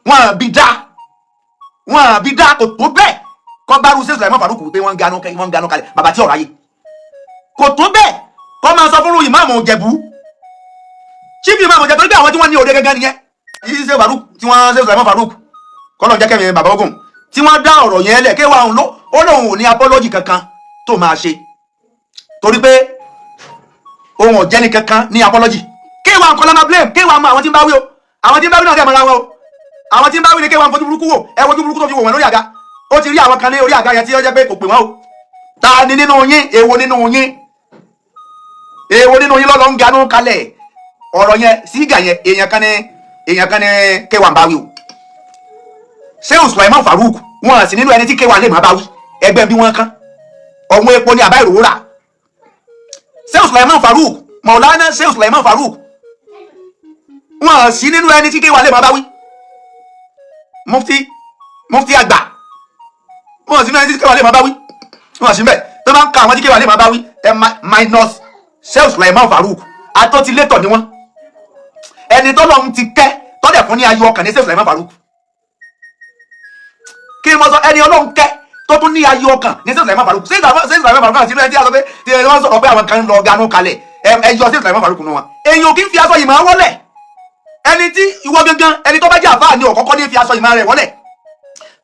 Wọn bí dá, wọn bí dá, kò tó bẹ́ẹ̀ kọ́ bá rú Sheikh Sulaiman Farouk pé wọ́n ń ganú, wọ́n ń ganú kalẹ̀. Bàbá tí ọ̀rọ̀ ayé kò tó bẹ́ẹ̀ kọ́ máa sọ fúnru ìmáàmù Ìjẹ̀bú, chief ìmáàmù Ìjẹ̀bú, torí pé àwọn tí wọ́n ní òde gangan nìyẹn. Yìí ṣe Farouk tí wọ́n ṣe Sulaiman Farouk, kọ́lọ̀ jẹ́ kẹ́mi bàbá ogun tí wọ́n dá ọ̀rọ̀ yẹn lẹ̀, kéwàá òun ló ó lóun ò ní apology kankan tó máa ṣe, torí pé òun ò jẹ́ni kankan ní apology. Kéwàá nǹkan lọ́mọ blame, kéwàá mọ àwọn tí ń bá wí o. Àwọn tí ń bá wí náà dẹ̀ mọ́ra wọn o. Àwọn tí ń bá wí ni kéwàá ń fojú burúkú wò. Ẹ wojú burúkú tó fi wò wọ́n lórí àga. Ó ti rí àwọn kan ní orí àga yẹn tí ó jẹ́ pé kò pè wọ́n o. Ta ni nínú yín? Èwo nínú yín? Èwo nínú yín lọ́lọ́ ń ganú kalẹ̀? Ọ̀rọ̀ yẹn, sígà yẹn, èèyàn kan ní, èèyàn kan ní kéwàá ń bá wí o. Sheikh Sulaiman Farouk, wọn sì nínú ẹni tí kéwàá lè má bá wí. Ẹgbẹ́ bí wọ́n kán ọ̀hún epo ní àbá ìrówó rà. Sheikh Sulaiman Farouk, Maulana Sheikh Sulaiman Farouk, wọn sì nínú ẹni tí kéwàá lè má bá wí. Mufti, mufti àgbà, wọn sì nínú ẹni tí kéwàá lè má bá wí. Wọn sì ń bẹ tó bá ń ka àwọn tí kéwàá lè má bá wí, ẹ minus Sheikh Sulaiman Farouk. Atótilétọ̀ ni wọ́n. Ẹni tọ́lọ́run ti kẹ́, tọ́lẹ̀ fún ní ayọ̀ ọkàn ní Sheikh Sulaiman Farouk. Kí ni mo sọ? Ẹni Ọlọ́run kẹ́, tó tún ní ayọ̀ ọkàn ní Sheikh Sulaiman Farouk. Sheikh Sulaiman Farouk àti inú ẹni tí a sọ pé tí wọ́n sọ̀rọ̀ pé àwọn kan lọ ganú kalẹ̀, ẹ yọ Sheikh Sulaiman Farouk nù wọn. Èèyàn kì í fi aṣọ ìmọ̀ wọlẹ̀. Ẹni tí ìwọ gangan, ẹni tó bá jẹ́ àfáà ni ọ̀kọ́kọ́ ní fi aṣọ ìmọ̀ rẹ̀ wọlẹ̀.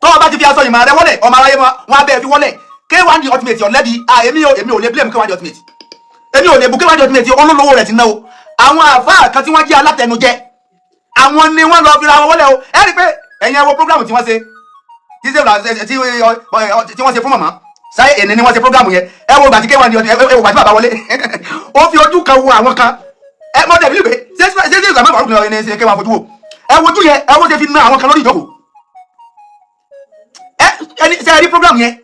Tó o bá ti fi aṣọ ìmọ̀ rẹ̀ wọlẹ̀, ọmọ aráyé wọn á bẹ́ẹ̀ fi wọlẹ̀. K1 the Ultimate ọ̀lẹ́bi. Èmi ò lè blame K1 the Ultimate, èmi ò lè bu K1 the Ultimate. Olólówó rẹ̀ ti ná o. Àwọn àfáà kan tí wọ́n jẹ́ alátẹnujẹ, àwọn ni wọ́n lọ fira wọn wọlé o. Ẹ rí i pé ẹ̀yin ẹ wo program tí wọ́n ṣe, tí wọ́n ṣe fún màmá sáyé èní ni wọ́n ṣe program yẹn. Ẹ wo gbàtí K1 the, ẹ wo gbàtí bàbá wọlé, ó fi ojú kan wo àwọn kan. Ẹ mọ dẹbi pé ṣé ṣé ìgbà mẹ́fà ní ṣe K1 fojú wo. Ẹ wojú yẹn, ẹ wo ṣe fi ná àwọn kan lórí ìjókòó. Ẹ ẹni ṣe rí program yẹn?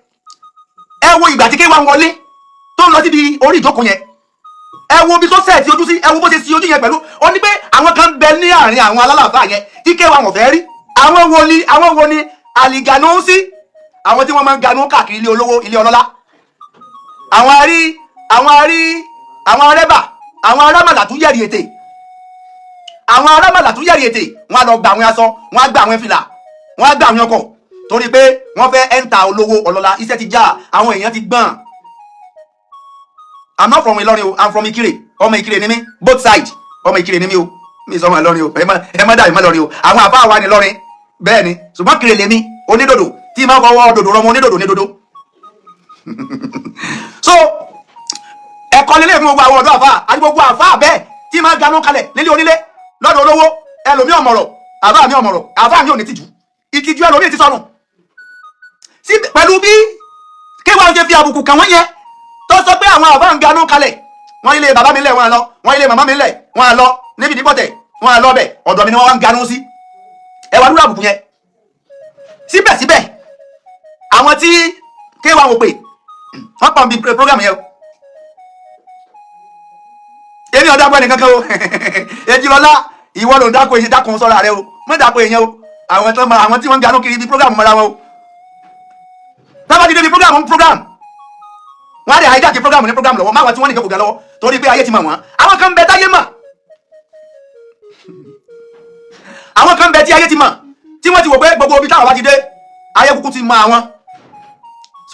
Ẹ wo ìgbà tí K1 wọlé tó ń lọ síbi orí ìjókòó yẹn. Ẹ wo ibi tó sẹ́ẹ̀tì ojú sí. Ẹ wo bó ṣe sí ojú yẹn pẹ̀lú ó ní pé àwọn kan bẹ ní àárín àwọn alálàáfáà yẹn tí K1 wọ́n fẹ́ rí. Àwọn wo ni? Àwọn wo ni àlìgànú sí? Àwọn tí wọ́n máa ń ganú káàkiri ilé olówó, ilé ọlọ́lá. Àwọn arí, àwọn arí, àwọn arẹ́bà, àwọn arámàlà tún yẹ̀rì ètè, àwọn arámàlà tún yẹ̀rì ètè. Wọ́n á lọ gba àwọn aṣọ, wọ́n á gba àwọn fìlà, wọ́n á gba àwọn ọkọ̀, torí pé wọ́n fẹ́ enter olówó ọlọ́lá. Iṣẹ́ ti já, àwọn èèyàn ti gbọ́n. I'm not from Ìlọrin o, I'm from Ìkirè. Ọmọ Ìkirè ni mí, both side. Ọmọ Ìkirè ni mí o. Mi sọ ọmọ Ìlọrin o. Ẹ má dàbí mọ́ Ìlọrin o. Àwọn àbá wa ní Ìlọrin bẹ́ẹ̀ ni, ṣùgbọ́n Kìrè lèmi, onídòdò tí máa fọwọ́ dòdò rọmọ, onídòdò ní dodo. So ẹ̀kọ́ lélẹ̀ fún gbogbo àwọn ọ̀dọ́ àfáà àti gbogbo àfáà bẹ́ẹ̀ tí máa ganú kalẹ̀ nílé onílé lọ́dọ̀ olówó. Ẹlòmí ọ̀mọ̀rọ̀, àfáà mi ọ̀mọ̀rọ̀, àfáà mi ò ní tìjú. Ìtìjú ẹlòmí ti sọnù sí pẹ̀lú bí K1 ṣe fi àbùkù kàn wọ́n yẹn, tó sọ pé àwọn àfáà ń ganú kalẹ̀. Wọ́n ilé bàbá mi lẹ̀, wọ́n á lọ. Wọ́n ilé màmá mi lẹ̀, wọ́n á lọ. Níbi ìdíbọ̀tẹ̀, wọ́n á lọ bẹ̀. Ọ̀dọ̀ mi ni wọ́n wá ń ganú sí. Ẹ wá dúró àbùkù yẹn. Síbẹ̀síbẹ̀, àwọn tí K1 wò pé wọ́n pọ̀ bí program yẹn o, èmi ò dákọ ẹnì kankan o. Ejilọlá, ìwọ ló ń dákọ èyí, dákun sọ́ra rẹ o, mọ́ dákọ èèyàn o. Àwọn tó àwọn tí wọ́n ń ganú kiri ibi program mọ́ra wọn o. Tábà ti débi program, program wọ́n á dẹ̀ hijack program ní program lọ́wọ́ máwọn tí wọ́n ní ìjókòó gan lọ́wọ́, torí pé ayé ti mọ̀ wọ́n. Àwọn kan ń bẹ táyé mọ̀, àwọn kan ń bẹ tí ayé ti mọ̀, tí wọ́n ti wò pé gbogbo ibi táwọn bá ti dé, ayé kúkú ti mọ àwọn.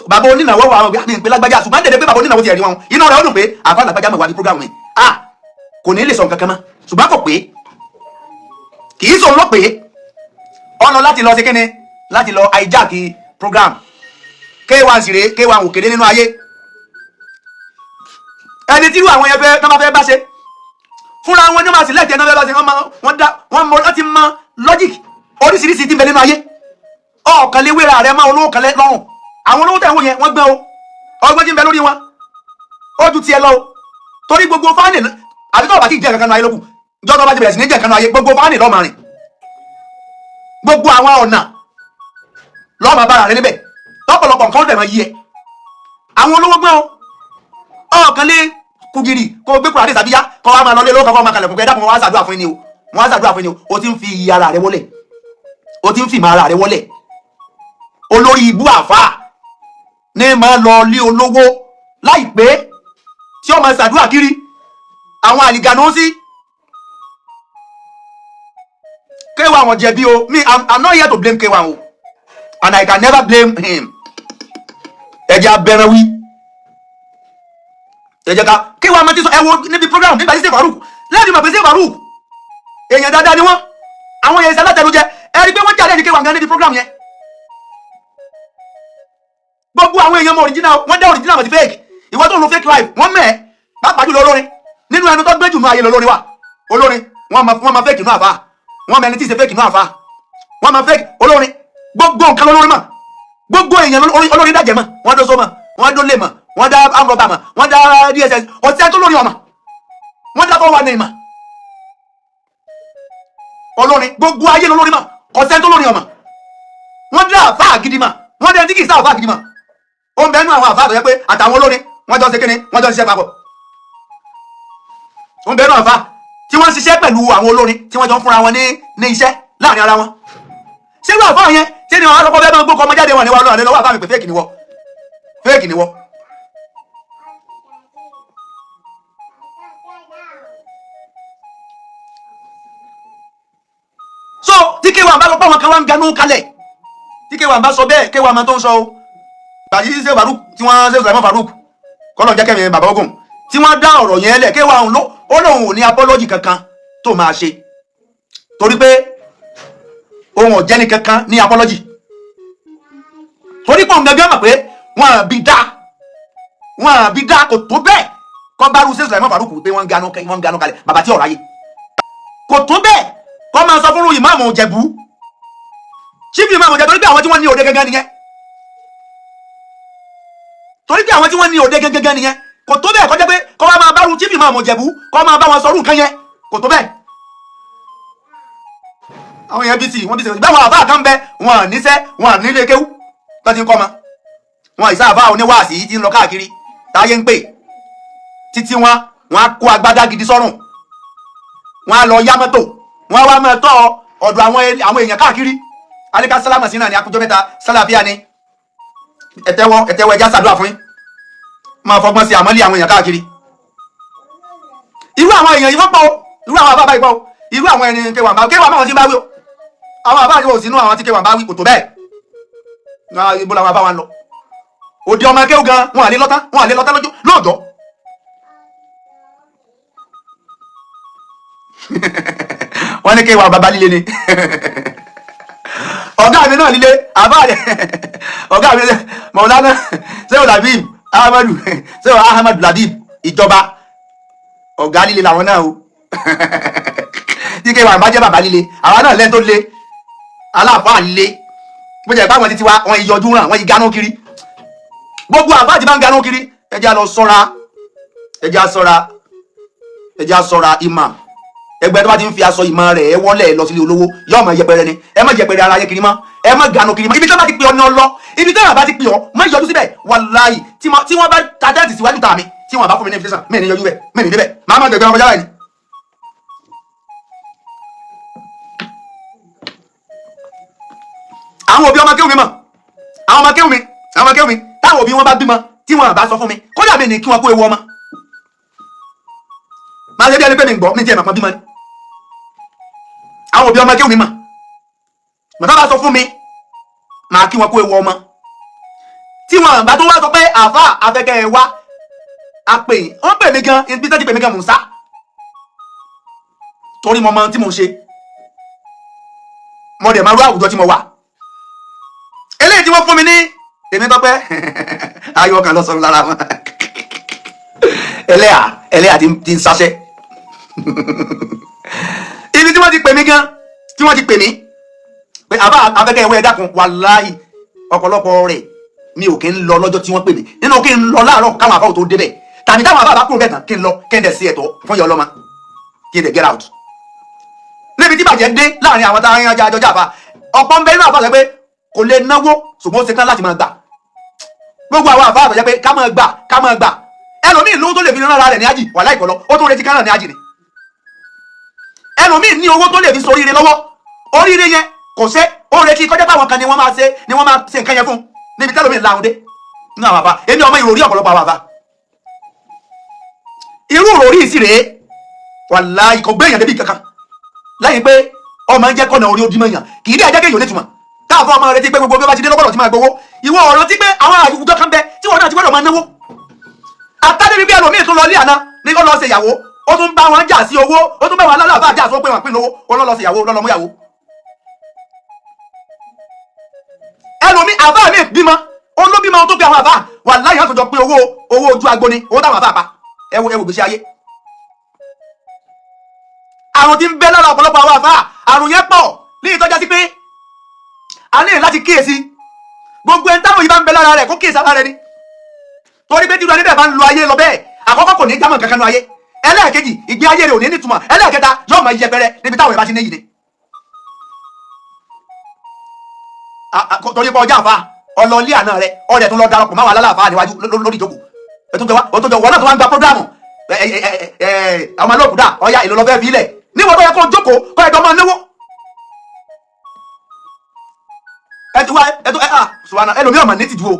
Bàbá onínáwó wà, àwọn mi ń pe lágbájá, ṣùgbọ́n dẹ̀dẹ̀ pé bàbá onínáwó ti ẹ̀rí wọn, inú rẹ̀ ó dùn pé àfa lágbájá mọ̀ wá bí program mi. Ah, kò ní lè sọ nǹkan kan mọ́, ṣùgbọ́n kò pé kì í sòun ló pé ọ̀nà láti lọ sí kíni, láti lọ hijack program. K1 sì rèé, K1 òkèlè nínú ayé. Ẹni tí irú àwọn yẹn fẹ́ tó bá fẹ́ bá ṣe fúnra wọn ní wọn sì lẹ́tẹ̀ẹ́ náà fẹ́ bá ṣe. Wọ́n dá wọ́n mọ, wọ́n ti mọ logic oríṣiríṣi tí ń bẹ nínú ayé. Ọ̀kan lè wéra rẹ máa olówó kan lọ́rùn. Àwọn olówó tẹ̀ ń wò yẹn, wọ́n gbọ́n o. Ọgbọ́n tí ń bẹ lórí wọn ó ju tiẹ̀ lọ o, torí gbogbo fáànì àbí tó bá ti jẹ́ kankan nínú ayé lókù. Jọ́ tó bá ti bẹ̀rẹ̀ sí ní jẹ́ kankan nínú ayé, gbogbo fáànì lọ́ọ́ máa rìn, gbogbo àwọn ọ̀nà lọ́ọ́ máa bára rẹ níbẹ̀, lọ́pọ̀lọpọ̀ nǹkan ó dẹ̀ máa yí ẹ. Àwọn olówó gbọ́n o. Ọ̀kan lé kugiri kó gbé kúrò àdé sàbíyá, kó wá máa lọ lé lówó kankan, máa kalẹ̀ fún pé ẹ dákun, wọn wá ṣàdúrà fún yín ni o, wọn wá ṣàdúrà fún yín ni o. O ti ń fi iye ara rẹ wọlé, o ti ń fi ìmọ̀ ara rẹ wọlé. Olórí ibú àfáà ní máa lọ lé olówó láìpẹ́ tí ó máa ṣàdúrà kiri àwọn àlìgànú sí. K1 wọn jẹ̀bi o. Me, I'm not here to blame K1 o, and I can never blame him. Ẹ jẹ́ abẹ́rẹ́ wí, ẹ jẹ́ ká K1 máa ti sọ. Ẹ wo níbi program nígbà tí Sheikh Farouk lẹ́yìn mọ̀ pé Sheikh Farouk èèyàn dáadáa ni wọ́n, àwọn èèyàn ìsàlátẹnujẹ. Ẹ rí i pé wọ́n jáde ní K1 gan níbi program yẹn. Gbogbo àwọn èèyàn mọ original, wọ́n dá original àti fake. Ìwọ tó ń lo fake life, wọ́n mẹ́ ẹ̀, pàápàá jùlọ olórin. Nínú ẹnu tó gbé jù nù ayé lọ lórin wa, olórin wọ́n ma fake inú àfa, wọ́n mọ ẹni tí ì ṣe fake inú àfa, wọ́n ma fake olórin. Gbogbo nǹkan lolórin mọ̀, gbogbo èèyàn olórin dájẹ́ mọ̀, wọ́n dó sómọ̀, wọ́n dó lè mọ̀, wọ́n dá amrọ̀bà mọ̀, wọ́n dá DSS ọtí ẹni tó lórin ọmọ, wọ́n dá fọwọ́ ní ìmọ̀ olórin. Gbogbo ayé lolórin mọ̀, ọ̀sẹ̀ tó lórin ọmọ. Wọ́n dá àfáà gidi mọ̀, wọ́n dá ẹni tí kì í sá àfáà gidi mọ̀. Ó ń bẹnu àwọn àfáà tó yẹ pé àtàwọn olórin wọ́n jọ ń ṣe kíni, wọ́n jọ ń ṣiṣẹ́ papọ̀. Ó ń bẹnu àfáà tí wọ́n ń ṣiṣẹ́ pẹ̀lú àwọn olórin, tí wọ́n jọ ń fúnra wọn ní iṣẹ́ láàrin ara wọn. Ṣé irú àfáà yẹn ṣé ni wọn á lọ́kọ́ fẹ́ máa gbókọ ọmọ jáde wọn ni wọn lọ́wọ́ lọ́wọ́ àfáà mi pé fake ni wọ́, fake ni wọ́? So tí K1 bá lọ pọ̀, wọn kan wá ń ganú kalẹ̀. Tí K1 bá sọ bẹ́ẹ̀, K1 máa tó ń sọ o. Bàjí ṣe Farouk tí wọ́n ṣe Sulaiman Farouk kọ́lọ̀ jẹ́ kẹ́mi bàbá ogun tí wọ́n dá ọ̀rọ̀ yẹn lẹ̀, K1 ló ó lóun ò ní apology kankan tó máa ṣe, torí pé òun ò jẹ́ni kankan ní apology, torí pé òun gẹ́gẹ́ mọ̀ pé wọ́n à bí dá, wọ́n à bí dá, kò tó bẹ́ẹ̀ kọ́ bá rú ṣe Sulaiman Farouk pé wọ́n ń ganú kalẹ̀, bàbá tí ọ̀rọ̀ ayé. Kò tó bẹ́ẹ̀ kọ́ máa sọ fúnru ìmáàmù Ìjẹ̀bú, chief ìmáàmù Ìjẹ̀bú, torí pé àwọn tí wọ́n ní òde gangan nìyẹn, torí pé àwọn tí wọ́n ní òde gangan nìyẹn. Kò tó bẹ́ẹ̀ kọjá pé kọ́ wá máa bá ru chief ìmáàmù Ìjẹ̀bú, kọ́ máa bá wọn sọrú nǹkan yẹn. Kò tó bẹ́ẹ̀. Àwọn èèyàn bíi ti wọ́n bí sèkò báwọn àbá kan bẹ, wọn à níṣẹ́, wọn à nílé kéwú tó ti ń kọ́ ma wọn ìsá àbá oníwàásí yìí ti ń lọ káàkiri táyé ń pè títí wọn, wọn á kó agbádá gidi sọ́rùn, wọn á lọ yá mọ́tò, wọn á wá máa tọ́ ọ̀dọ̀ àwọn èèyàn káàkiri. Alika sálámà sí náà ní akójọ mẹ́ta sálàfíà ni, ẹ̀tẹ́wọ́ ẹ̀tẹ́wọ́, ẹja ṣàdúrà fún yín, máa fọgbọ́n sí àmọ́lé àwọn èèyàn káàkiri. Irú àwọn èèyàn yìí wọ́n pọ̀ o, irú àwọn àbá yìí pọ̀ o. Irú àwọn ẹni kéwàá bá kéwàá máa wọn ti bá wí o, àwọn àbá yìí ò sínú àwọn tí kéwàá bá wí. Kò tó bẹ́ẹ̀ náà. Ibo làwọn àbá wa ń lọ? Òde ọmọ akéwù gan wọn àlè lọ́tán, wọn àlè lọ́tán lójú lóòjọ́. Wọ́n ní kéwàá bàbá líle ni ọ̀gá mi náà líle àbá rẹ̀. Ọ̀gá mi Mọ̀lánà Sẹ́wọ̀n Labib Ahmadu, Sẹ́wọ̀n Ahmadu Labib ìjọba, ọ̀gá líle làwọn náà o. Tí kéwàá bá jẹ́ bàbá líle, àwa náà lẹ́ni tó le, aláàfáà líle. Bó jẹ́ pé àwọn títí wa wọ́n yọjú ràn, wọ́n yí gánú kiri. Gbogbo àbá ti máa ń gánú kiri, ẹ jẹ́ á lọ ṣọ́ra, ẹ jẹ́ á ṣọ́ra, ẹ jẹ́ á ṣọ́ra. Ìmọ̀ ẹgbẹ́ tó bá ti ń fi aṣọ ìmọ̀ rẹ̀ ẹ wọlé lọ sílé olówó, yóò máa yẹpẹrẹ ni. Ẹ má yẹpẹrẹ ara yẹ kiri mọ́, ẹ má ganu kiri mọ́. Ibi tí wọ́n bá ti pè ọ́ ní ọ lọ, ibi tí wọ́n bá ti pè ọ́, má yọjú síbẹ̀. Wàláyì, tí wọ́n bá ta tẹ́ǹtì síwájú tà mí, tí wọ́n bá fún mi ní invitation, mí ní yọjú bẹ̀, mí ní débẹ̀, máa má gbẹgbẹ́ ọmọ jáwé ni. Àwọn òbí ọmọ kéwù mi mọ̀, àwọn ọmọ kéwù mi, àwọn ọmọ kéwù mi táwọn òbí wọn bá bímọ, tí wọn bá sọ fún mi, kódà mi ní kí wọn kó ewu ọmọ, máa ṣe bí ẹni pé mi ń gbọ́ mi ti ẹ̀ mọ̀ pọ́n bímọ ni. Àwọn òbí ọmọ kéwù mi mọ̀, màtá bá sọ fún mi, màá kí wọn kó ewu ọmọ. Tí wọn bá tó wá sọ pé àáfà afẹ́kẹ́ ẹ wá, a pè yín, wọ́n pè mí gan, ibi tó ti pè mí gan mò ń sá, torí mo mọ ohun tí mò ń ṣe, mo dẹ̀ máa rú àwùjọ tí mo wà. Eléyìí tí wọ́n fún mi ní èmi tọ́pẹ́ ayọ̀ kan lọ́sọ̀rọ̀ lára wọn. Ẹlẹ́à ẹlẹ́à ti ń sáṣẹ́ ibi tí wọ́n ti pè mí gan, tí wọ́n ti pè mí pé àbá afẹ́kẹ́ ẹ̀wọ́, ẹ dákun, wàláhì ọ̀pọ̀lọpọ̀ rẹ̀ mi ò kí ń lọ lọ́jọ́ tí wọ́n pè mí. Nínú kí n lọ láàárọ̀ káwọn àfáà tó débẹ̀, tàbí táwọn àfáà bá kúrò bẹ́ẹ̀ tán kí n lọ, kí n dẹ̀ sí ẹ̀tọ́ fún ìyá ọlọ́mọ, kí n dẹ̀ get out. Níbi tí bàjẹ́ dé láàrin àwọn táwọn ẹja àjọjà àfa, ọ̀pọ̀ ń bẹ nínú àfa sọ pé kò lè náwó, ṣùgbọ́n ó ṣe tán láti máa gbà. Gbogbo àwọn àfa àtọ̀jẹ́ pé ká máa gbà, ká máa gbà. Ẹlòmíì lówó tó lè fi rán ara rẹ̀ ní ájì, wà láìpọ̀ lọ, ó tún retí kánà ní ájì ni. Ẹlòmíì ní owó tó lè fi soríire lọ́wọ́, oríire yẹn kò ṣe, ó retí kọjá pé àwọn kan ni wọ́n máa ṣe, ni wọ́n máa ṣe nǹkan yẹn fún. Níbi tẹ́lòmíì láhùn dé nínú àwọn àfa, èmi ọmọ ìròrí ọ̀pọ̀lọpọ̀ àwọn àfa, irú ìròrí ìsì rèé, wàláhì kò gbé èèyàn débi kankan lẹ́yìn pé Ọmọ ń jẹ́ kọ́nà orí ojúmọ̀ yàn, kì í dẹ́ ẹ̀jẹ̀ kéèyàn nítumọ̀. Táàfọ́ ọmọ rẹ ti pé gbogbo bí ó bá ti dé lọ́gbọ̀dọ̀ ti máa gbowó. Ìwọ ọ̀rọ̀ ti pé àwọn àwùjọ kan bẹ tí wọn náà ti gbọ́dọ̀ máa náwó. Àtàdébí bí ẹlòmíì tún lọ ilé àná ní kó lọ ṣe ìyàwó, ó tún bá wọn jà sí owó, ó tún bá wọn aláàfáà jà sí owó pé wọn pín lówó, ó lọ ṣe ìyàwó lọ́lọ́mú ìyàwó. Ẹlòmíì àbá mi bímọ, ó ló bímọ tó pe àwọn àbá wà láyé àtúnjọ pé owó owó ojú agbo ni owó táwọn àbá pa. Ẹ wo, ẹ wo gbèsè ayé. Àrùn tí ń bẹ lára ọ̀pọ̀lọpọ̀ àwọn àfáà, àrùn yẹn pọ̀ ní ìtọ́já sí pé a ní láti kíyèsí. Gbogbo ẹni táwọn yìí bá ń bẹ lára rẹ̀, kó kíyèsí ara rẹ̀ ni, torí pé tí irú ẹni bẹ́ẹ̀ bá ń lo ayé lọ bẹ́ẹ̀, àkọ́kọ́, kò ní jámọ̀ kankan nu ayé. Ẹlẹ́ẹ̀kejì, ìgbé ayé rẹ̀ ò ní nítumọ̀. Ẹlẹ́ẹ̀kẹta, yóò máa yẹpẹrẹ níbi táwọn yẹn bá ti níyì ni. Torí pé ọjà àfa ọlọ́ọ̀lì àná rẹ̀, ọ̀rẹ́ tó lọ darapọ̀ máa wà lálàáfà níwájú lórí ìjókòó, ètò ìjọba òtò ìjọba náà tó wá ń gba programme àwọn alóòkúdà ọ̀ya ìlú lọ́fẹ́ fi ilẹ̀ níwọ̀n tó yẹ kó jókòó kó ẹ̀dọ́ máa náwó. Ẹ ti wá ẹ tó ẹ à sùwànà ẹlòmíràn mà ní tìjú o.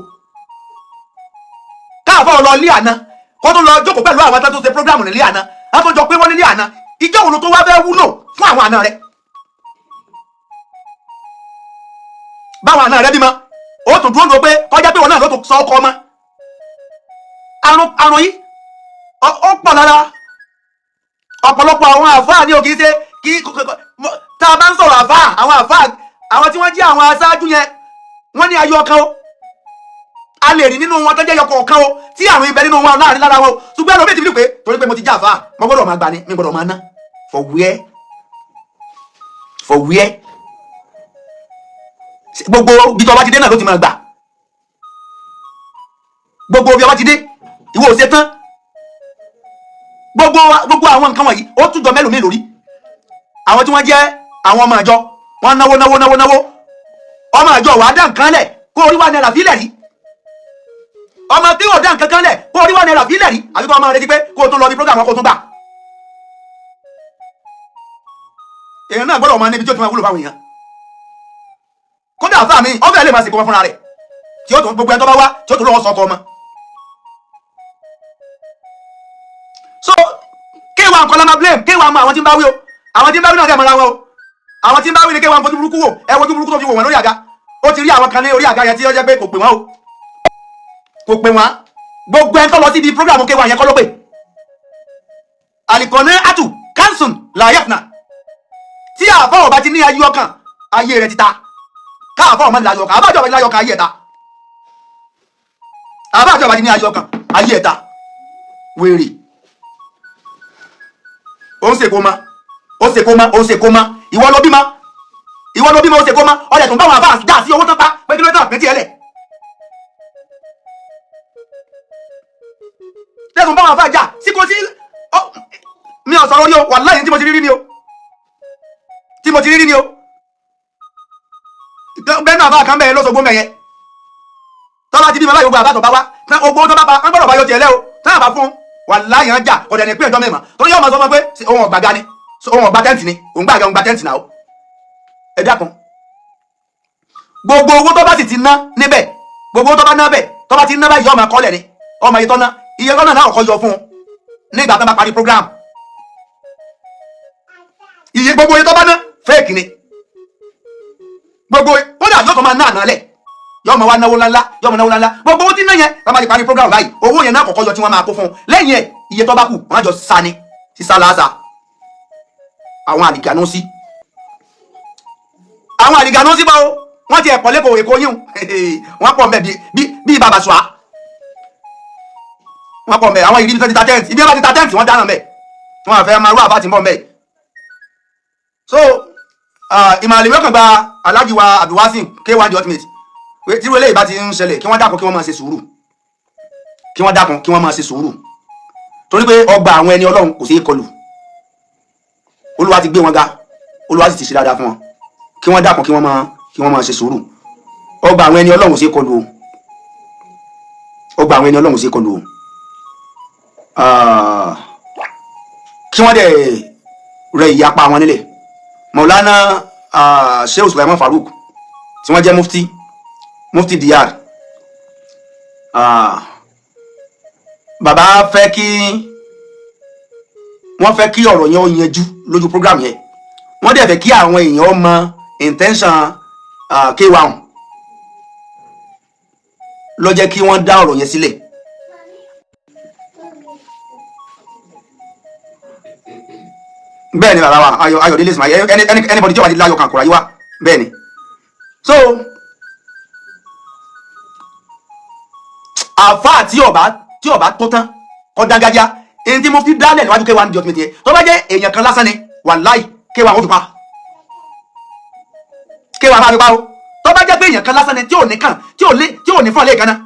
Káàfọ́ ọlọ́ọ̀lì àná kó tó lọ jókòó pẹ̀lú àwọn tó ṣe programme nílé àná, wọ́n tó jọ pé wọ́n nílé àná. Ìjọ òun tó wá fẹ́ wúlò fún àwọn àna rẹ̀, báwọn àna rẹ̀ bímọ, ó tún dúró dúró pé kọjá pé wọn náà ló tún sọ ọkọ ọmọ. Àrùn yìí ó pọ̀ lára ọ̀pọ̀lọpọ̀ àwọn àfáà ní òkè ṣe kí tá a bá ń sọ̀rọ̀ àfáà, àwọn àfáà, àwọn tí wọ́n jẹ́ àwọn aṣáájú yẹn, wọ́n ní ayọ̀ ọkàn o. A lè rí nínú wọn tó jẹ́ yọkọ̀ ọ̀kan o tí àrùn ibẹ̀ nínú wọn láàrin lára wọn o. Ṣùgbọ́n ẹlòmíì ti fi pé torí pé mo ti já àfáà, mo gbọ́dọ̀ máa gbà ni, mi gbọ́dọ̀ máa ná. For where? For where? Gbogbo bí tó bá ti dé náà ló ti máa gbà. Gbogbo bí ọba ti dé, ìwọ ò ṣe tán. Gbogbo àwọn nǹkan wọ̀nyí, ó tún jọ mẹ́lòmíì lórí. Àwọn tí wọ́n jẹ́ àwọn ọmọ àjọ, wọ́n náwó náwó náwó náwó. Ọmọ àjọ wàá dá nǹkan lẹ̀ kó orí wà náírà fílẹ̀ rí. Ọmọ tí ò dá nǹkan kan lẹ̀ kó orí wà náírà fílẹ̀ rí, àbí kó ọmọ rẹ ti pé kó o tún lọ bí program kó o tún gbà. Èèyàn náà gbọ́dọ̀ máa níbi tí ó ti máa wúlò fáwọn èèyàn. Kódà àfáà mi ọ̀fẹ́ lè máa sìnkú wọn fúnra rẹ̀, tí ó tún gbogbo ẹni tó bá wá, tí ó tún lọ́wọ́ sọkọ ọmọ. So kéwàá nǹkan la máa blame kéwàá mọ àwọn tí ń bá wí o. Àwọn tí ń bá wí náà dẹ̀ mọ́ra wọn o. Àwọn tí ń bá wí ni kéwàá fojú burúkú wò. Ẹ wojú burúkú tó fi wò wọ́n lórí àga. Ó ti rí àwọn kan ní orí àga yẹn tí ó jẹ́ pé kò pè wọ́n o, kò pè wọ́n. Gbogbo ẹni tó lọ síbi program kéwàá yẹn kọ́ ló pè. Àlìkànnì àtù kanṣun làyẹ̀fúnà tí àfọ̀ ọba ti ní ayé ọkàn, ayé rẹ̀ ti ta. Káàfọ̀ ọmọ ní ayé ọkàn, àbájọ ọba ní ayé ọkàn, ayé ẹ̀ ta. Àbájọ ọba ti ní ayé ọkàn, ayé ẹ̀ ta. Wèrè, ó ń ṣe kó ma, ó ń ṣe kó ma, ó ń ṣe kó ma. Ìwọ ló bímọ, ìwọ ló bímọ, ó ṣe kó ma. Ọ̀rẹ́ tó ń bá wọn àbá dá sí owó tán pa pé kí ló dé pín tiẹ̀ lẹ̀. Tẹ̀sùn bá wọn àbá jà sí kò sí. Mi ò sọ̀rọ̀ orí o, wàláhì, tí mo ti rí rí ni o, tí mo ti rí rí ni o. Bẹ́ẹ̀ náà, àbá kan bẹ́ẹ̀ lọ́sọ̀gbọ́n mẹ́yẹn tọ́lá ti bí bàbá yòókù, àbá tó bá wá ogbó tó bá pa wọ́n gbọ́dọ̀ bá yọ tiẹ̀ lẹ́ o. Táwọn bá fún, wàláhì, hàn jà kọ̀dẹ̀ ní pé ẹ̀jọ́ mẹ́mà torí yóò máa sọ fún pé òun ọ̀gbà ga ni, òun ọ̀gbà tẹ́ǹtì ni, òun gbà òun gba tẹ́ǹtì náà o. Ẹ dákun, gbogbo owó tó bá sì ti ná níbẹ̀, gbogbo owó tó bá ná bẹ̀, tó bá ti ná báyìí, ọmọ akọ́lẹ̀ ni, ọmọ iye tó ná, iye tó ná náà kọ́ yọ fún un nígbà tó bá parí program. Iye gbogbo iye tó bá ná, fake ni gbogbo. Kódà yóò tó máa ná àná lẹ̀, yóò máa wá náwó ńláńlá, yóò máa náwó ńláńlá. Gbogbo owó tí ná yẹn, tó bá ti parí program báyìí, owó yẹn náà kọ́kọ́ yọ tí wọ́n máa kó fún un. Lẹ́yìn ẹ̀, iye tó bá kù, wọ́n á jọ sa ni sísá láàzà. Àwọn àlìgànú sí, àwọn àlìgànú sí báwo wọ́n ti ẹ̀pọ̀ lẹ́kọ̀ọ́ èkó yín, wọ́n pọ̀ mbẹ́ bí bàbá sùá, wọ́n pọ̀ mbẹ́. Àwọn ìrírí tó ti ta tẹ́ǹtì, ibi wọ́n bá ti ta tẹ́ǹtì, wọ́n dáná mbẹ́. Wọ́n àfẹ́ máa rú àbá ti ń bọ̀ mbẹ́. So ìmọ̀lẹ̀ mẹ́kàn gba Alhaji wa Abdulwasim K1 The Ultimate pé tí irú eléyìí bá ti ń ṣẹlẹ̀, kí wọ́n dákun, kí wọ́n máa ṣe sùúrù, kí wọ́n dákun, kí wọ́n máa ṣe sùúrù, torí pé ọgbà àwọn ẹni Ọlọ́run kò ṣeé kọlù. Olúwa ti gbé wọn ga, Olúwa sì ti ṣe dáadáa fún wọn. Kí wọ́n dákun, kí wọ́n máa ṣe sùúrù. Ọgbà àwọn ẹni Ọlọ́run kò ṣeé kọlù o. Ọgbà àwọn ẹni Ọlọ́run kò ṣeé kọlù o. Kí wọ́n dẹ̀ rẹ ìyapa wọn nílẹ̀. Maulana Sheikh Sulaiman Farouk tí wọ́n jẹ́ mufti dr, bàbá fẹ́ kí wọ́n fẹ́ kí ọ̀rọ̀ yẹn ó yanjú lójú program yẹn. Wọ́n dẹ̀ fẹ́ kí àwọn èèyàn mọ intention K1 ló jẹ́ kí wọ́n dá ọ̀rọ̀ yẹn sílẹ̀. Bẹ́ẹ̀ ni bàbá wa Ayọ̀ Ayọ̀délé Ismail, anybody tí ó bá ti láyọ̀ kan kò ráyé wá. Bẹ́ẹ̀ ni. So àfáà tí ọba tó tán kọ́ dángájá, ẹni tí mo fi dálẹ̀ níwájú K1 The Ultimate yẹn, tó bá jẹ́ èèyàn kan lásán ni, wàláì K1 ó fi pa, K1 máa fi pa o. Tó bá jẹ́ pé èèyàn kan lásán ni tí ò ní kàn, tí ò lé, tí ò ní fún ọ̀lẹ́ kan náà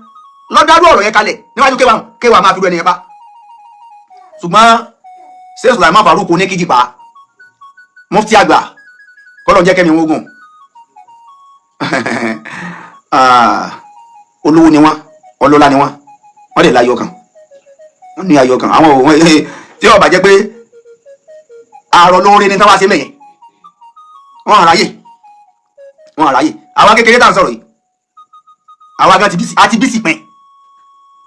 lọ́dárú ọ̀rọ̀ yẹn kalẹ̀ níwájú K1, K1 máa fi ru ẹni yẹn pa. Ṣùgbọ́n ṣé Sulaiman Farouk ní kíjì pa, mufti àgbà, kọ́lọ̀ jẹ́ kẹ́mi wógùn. Ah, olówó ni wọ́n, ọlọ́lá ni wọ́n, wọ́n lè láyọ̀ kan, wọ́n ní ayọ̀ kan. Àwọn òun tí ó bá jẹ́ pé àrọ̀ lóore ni táwa ṣe mẹ́yẹn, wọ́n àráyè, wọ́n àráyè. Àwa kékeré tá à ń sọ̀rọ̀ yìí, àwa gan ti busy, àti busy pin.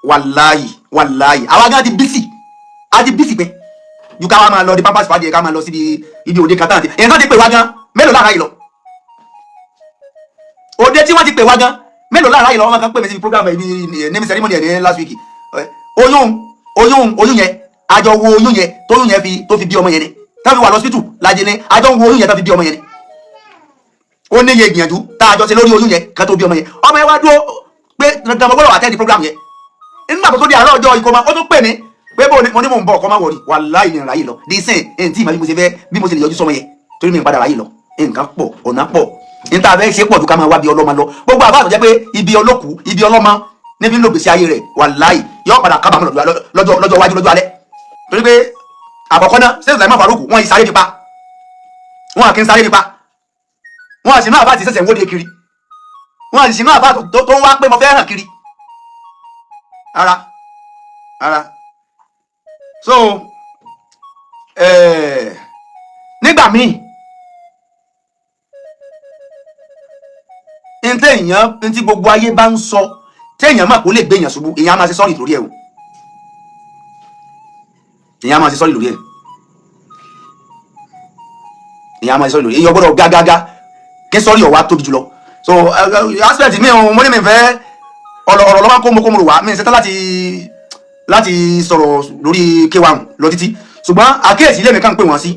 Wàláyì, wàláyì, àwa gan ti busy, àti busy pin ju ká wá máa lọ di pampers fàdíyẹ, ká máa lọ síbi ibi òde kan tán àti èyàn tó ti pè wá gan mélòó lára yìí lọ. Òde tí wọ́n ti pè wá gan mélòó lára yìí lọ. Wọ́n kan pè mí síbi program ibi naming ceremony ẹ̀ ní last week. Oyún, oyún, oyún yẹn, àjọ wo oyún yẹn tóyún yẹn fi tó fi bí ọmọ yẹn ni tá fi wà lọ́sítù lajẹ ni. Àjọ ń wo oyún yẹn tó fi bí ọmọ yẹn ni. Ó ní iye ìgbìyànjú tá a jọ ṣe lórí oyún yẹn ká tó bí ọmọ yẹn. Ọmọ yẹn wá dúró pé dandan mo gbọ́dọ̀ wà attend program yẹn. Nígbà tó tó di àárọ̀ ọjọ́ ìkómọ, ó tún pè mí pé bó mo ní mò ń bọ̀, ọkọ má wọrí. Wàláhì ní ìràyè lọ dísìn ẹ̀ǹ tí ìmọ̀ bí mo ṣe fẹ́, bí mo ṣe lè yọjú sọmọ yẹn, torí mi ń padà ráyè lọ. Nǹkan pọ̀, ọ̀nà pọ̀, níta fẹ́ ṣe pọ̀ ju ká máa wá bí ọlọ́mọ lọ. Gbogbo àbá àtọ̀jẹ́ pé ibi ọlọ́kù, ibi ọlọ́mọ níbi ń lò gbèsè ayé rẹ̀, wàláhì yóò padà kábàámọ̀ lọ́jọ́ iwájú, lọ́jọ́ alẹ́. Torí pé àkọ́kọ́ náà, Sheikh Sulaiman Farouk, wọ́n yìí sáré nípa wọn kì í sáré nípa wọn àti náà bá ti ṣẹ̀ṣẹ̀ ń wóde kiri, wọn àti sinú àbá tó ń wá pé mo fẹ́ hàn kiri ara ara. So nígbà míì, ntẹ èèyàn ntí gbogbo ayé bá ń sọ, téèyàn mà kó lè gbé èèyàn ṣubú, èèyàn á máa ṣe sọ́ọ̀rì lórí ẹ̀ o. Èèyàn á máa ṣe sọ́ọ̀rì lórí ẹ̀. Èèyàn á máa ṣe sọ́ọ̀rì lórí ẹ̀. Èèyàn gbọ́dọ̀ gágágá kí sọ́ọ̀rì ọ̀wá tóbi jùlọ. So aspect mi ò mo ní mi fẹ́ ọ̀rọ̀ ọ̀rọ̀ lọ́wọ́ kó mo kó mo rò wá mi ń ṣetán láti sọ̀rọ̀ lórí K1 lọ títí, ṣùgbọ́n àkíyèsí ilé mi kàn ń pè wọ́n sí.